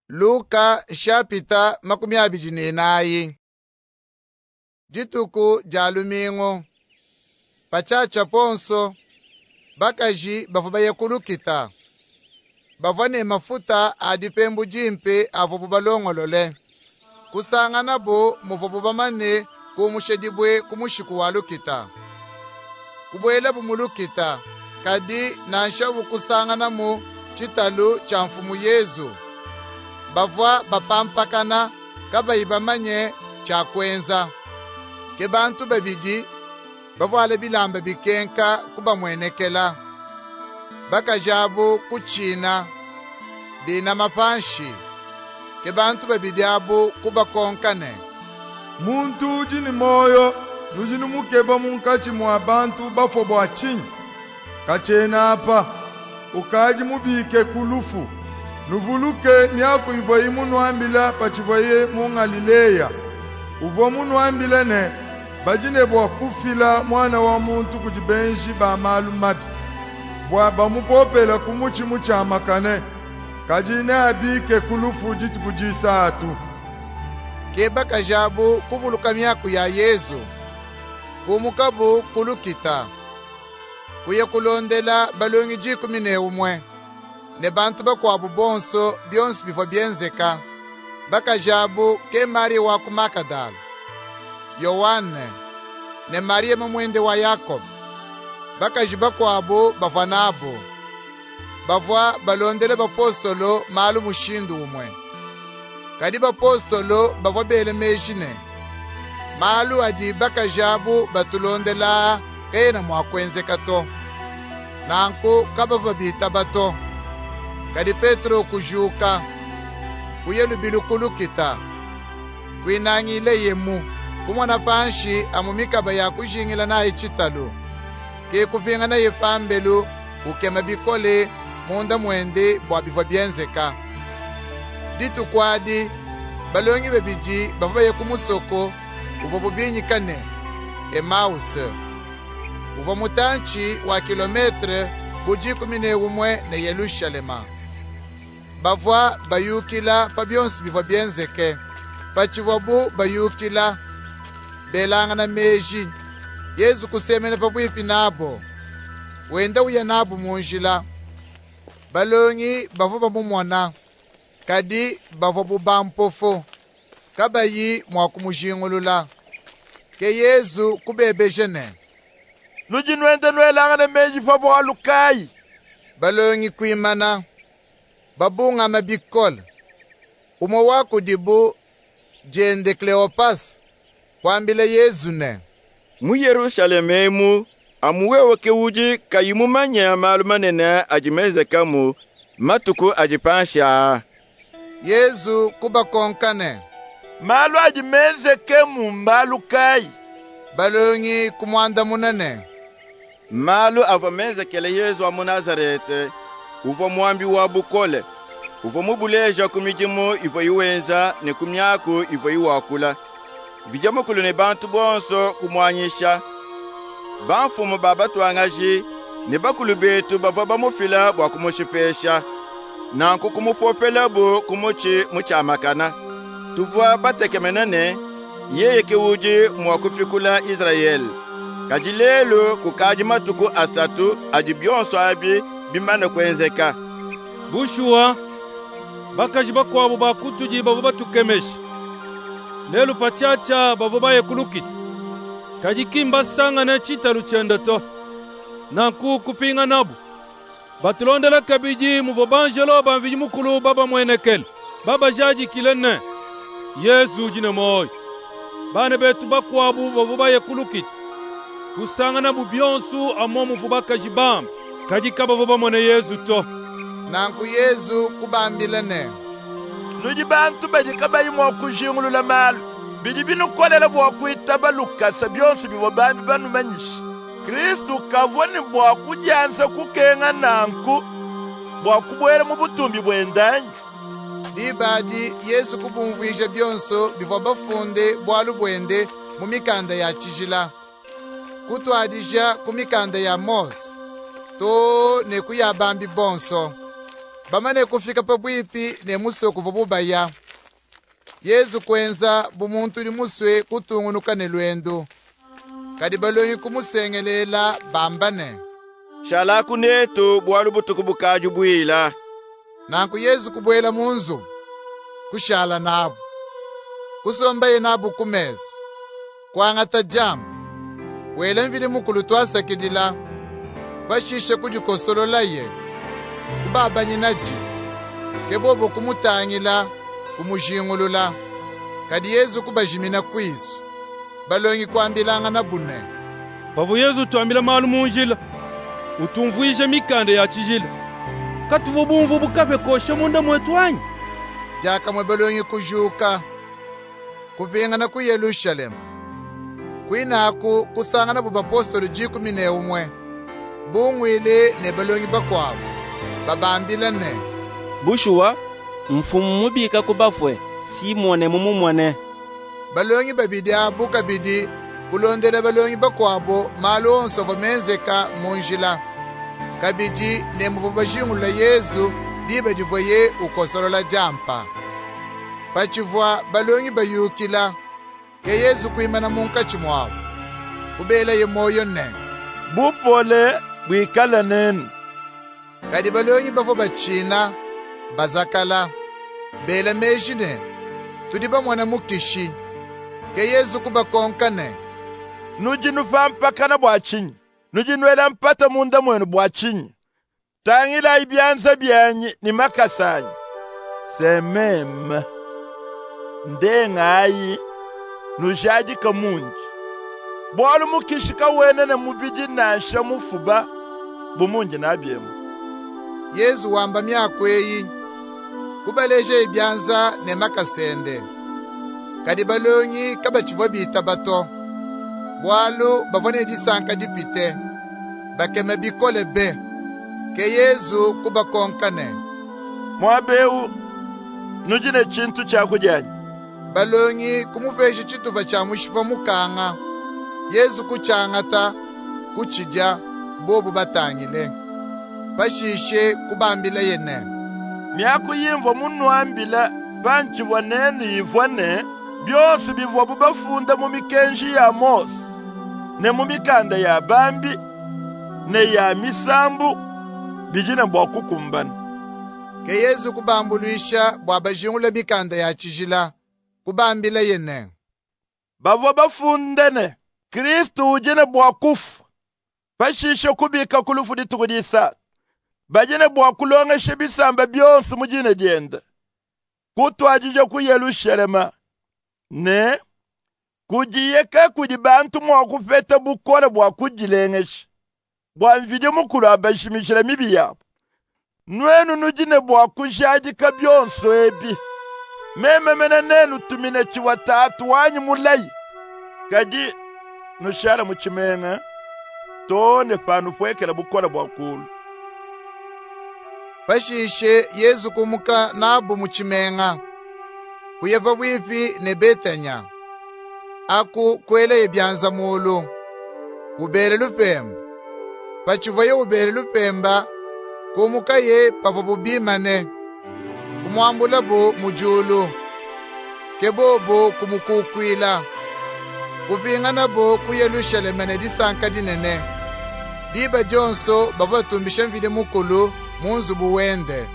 Luka nshapita 24. Dituku dia lumingu patshiatshia ponso, bakaji bavua baya ku lukita. Bavua ne mafuta a dipembu dimpe avuabu balongolole. Kusanganabu muvuabu bamane kumusha dibue ku mushiku wa lukita. Kubuelabu mu lukita, kadi nansha kusanganamu tshitalu tshia Mfumu Yezu. Bavua bapampakana kabayi bamanye tshia kuenza. Ke bantu babidi bavuale bilamba bikenka kubamuenekela. Bakaji abu kutshina, binama panshi. Ke bantu babidi abu kubakonka ne, Muntu udi ne muoyo nudi numukeba munkatshi mua bantu bafue bua tshinyi? Katshiena apa, ukadi mubike ku lufu. Nuvuluke miaku ivuaye munuambile patshivuaye mu Ngalileya. Uvua munuambile ne, badi ne bua kufila Muana wa muntu kudi benji ba malu mabi, bua bamupopele ku mutshi mutshiamakane, kadi neabike ku lufu dituku disatu. Ke bakaji abu kuvuluka miaku ya Yezu, kumukabu ku lukita, kuya kulondela balongi 11 ne bantu bakuabu bonso bionso bivua bienzeka. Bakaji abu ke Maria wa ku Magadala, Yoane ne Maria mamuende wa Yakobe. Bakaji bakuabu bavua nabu, bavua balondele bapostolo malu mushindu umue. Kadi bapostolo bavua bela meji ne, malu adi bakaji abu batulondela kaena mua kuenzeka to. Nanku kabavua bitaba to. Kadi Petro kujuka, kuya lubilu ku lukita, kuinangileyemu, kumona panshi amu mikaba ya kujingila nayi tshitalu. Ke kupinganaye pambelu, ukema bikole munda muende bua bivua bienzeka. Dituku adi, balongi babidi bavua baya ku musoko uvuabu binyika ne Emause, uvua mutantshi wa kilometre bu 11 ne Yelushalema. Bavua bayukila pa bionso bivua bienzeke. Patshivuabu bayukila, belangana meji, Yezu kusemena pabuipi nabo, wenda uya nabu mu njila. Balongi bavua bamumona, kadi bavua bu bampofu, kabayi mua kumujingulula. Ke Yezu kubebeja ne, Nudi nuenda nuelangana meji pa bualu kayi? Balongi kuimana, babungama bikole. Umue wa kudibu, diende Kleopase, kuambila Yezu ne, Mu Yelushalema emu, amu wewe ke udi kayi mumanye malu manene adi menzekamu matuku adi panshi aa. Yezu kubakonka ne, Malu adi menzekemu mmalu kayi? Balongi kumuandamuna ne, Malu avua menzekele Yezu wa mu Nazarete, uvua muambi wa bukole, uvua mubuleja ku midimu ivuaye wenza ne ku miaku ivuaye wakula. Mvidi Mukulu ne bantu bonso kumuanyisha. Bamfumu ba batuangaji ne bakulu betu bavua bamufila bua kumushipesha. Nanku kumupopelabu ku mutshi mutshiamakana. Tuvua batekemene ne, yeye ke udi mua kupikula Izrayele. Kadi lelu kukadi matuku asatu adi bionso abi bimane kuenzeka. Bushuwa, bakaji bakuabu ba kutudi bavua batukemesha. Lelu patshiatshia bavua baye ku lukita, kadi ki mbasangane tshitalu tshiende to. Nanku kupinganabu, batulondela kabidi muvua banjelo ba Mvidi Mukulu babamuenekele, babajadikile ne, Yezu udi ne muoyo. Bana betu bakuabu bavua baye ku lukita, kusanganabu bionsu amu muvua bakaji bamba, kadi kabavua bamone Yezu to. Nanku Yezu kubambila ne, Nudi bantu badi kabayi mua kujingulula malu. Bidi binukolela bua kuitaba lukasa bionso bivua bambi banumanyishe. Kristu kavua ne bua kudianza kukenga nanku bua kubuela mu butumbi buende anyi? Diba adi Yezu kubumvuija bionso bivua bafunde bualu buende mu mikanda ya tshijila, kutuadija ku mikanda ya Mose too ne ku ya bambi bonso. Bamane kufika pabuipi ne musoko uvuabu baya, Yezu kuenza bu muntu udi musue kutungunuka ne luendu. Kadi balongi kumusengelela bamba ne, Shalaku netu, bualu butuku bukadi buila. Nanku Yezu kubuela mu nzubu, kushala nabu. Kusombaye nabu ku mesa, kuangata diampa, wela Mvidi Mukulu tuasakidila, pashishe kudikosololaye, kubabanyinadi. Ke bobu kumutangila, kumujingulula. Kadi Yezu kubajimina kuisu. Balongi kuambilanganabu ne, Pavua Yezu utuambila malu mu njila, utumvuija mikanda ya tshijila, katuvua bumvue bu kapia kosha munda muetu anyi? Diakamue balongi kujuka, kupingana ku Yelushalema. Kuine aku kusanganabu bapostolu 11, bunguile ne balongi bakuabu, babambila ne, Bushuwa, Mfumu mmubike ku bafue, Simone mumumone. Balongi babidi abu kabidi kulondela balongi bakuabu malu onso avua menzeka mu njila, kabidi ne muvua bajingulula Yezu diba divuaye ukosolola diampa. Patshivua balongi bayukila, ke Yezu kuimana munkatshi muabu, kubelaye muoyo ne, Bupole buikale nenu. Kadi balongi bavua batshina, bazakala, bela meji ne, tudi bamone mukishi. Ke Yezu kubakonka ne, Nudi nupampakana bua tshinyi? Nudi nuela mpata munda muenu bua tshinyi? Tangilayi bianza bianyi ne makasa anyi, se meme. Ndengayi, nujadike mundi. Bualu mukishi kawena ne mubidi nansha mufuba bu mundi nabi emu. Yezu wamba miaku eyi, kubalejaye bianza ne makasa ende. Kadi balongi kabatshivua bitaba to, bualu bavua ne disanka dipite, bakema bikole be. Ke Yezu kubakonka ne, Muaba eu nudi ne tshintu tshia kudia anyi? Balongi kumupesha tshitupa tshia mushipa mukanga. Yezu kutshiangata, kutshidia, bobu batangile. Pashishe kubambilaye ne, Miaku imvua munuambile pantshivua nenu ivua ne, bionso bivuabu bafunda mu mikenji ya Mose ne mu mikanda ya bambi ne ya misambu bidi ne bua kukumbana. Ke Yezu kubambuluisha bua bajingulule mikanda ya tshijila, kubambilaye ne, Bavua bafunde ne, Kristo udi ne bua kufua, pashishe kubika ku lufu dituku disatu. Badi ne bua kulongesha bisamba bionso mu dina diende, kutuadija ku Yelushalema, ne kudiye ke kudi bantu mua kupeta bukole bua kudilengesha, bua Mvidi Mukulu abajimijile mibi yabu. Nuenu nudi ne bua kujadika bionso ebi. Meme mene nenutumine tshivua Tatu wanyi mulaye, kadi nushale mu tshimenga too ne panupuekela bukole bua kulu. Pashishe Yezu kumuka nabu mu tshimenga, kuya pabuipi ne Betanya. Aku kuelaye bianza mulu, ubela lupemba. Patshivuaye ubela lupemba, kumukaye pavuabu bimane, kumuambulabu mu diulu. Ke bobu kumukukuila, kupinganabu ku Yelushalema ne disanka dinene. Diba dionso bavua batumbisha Mvidi Mukulu mu nzubu wende.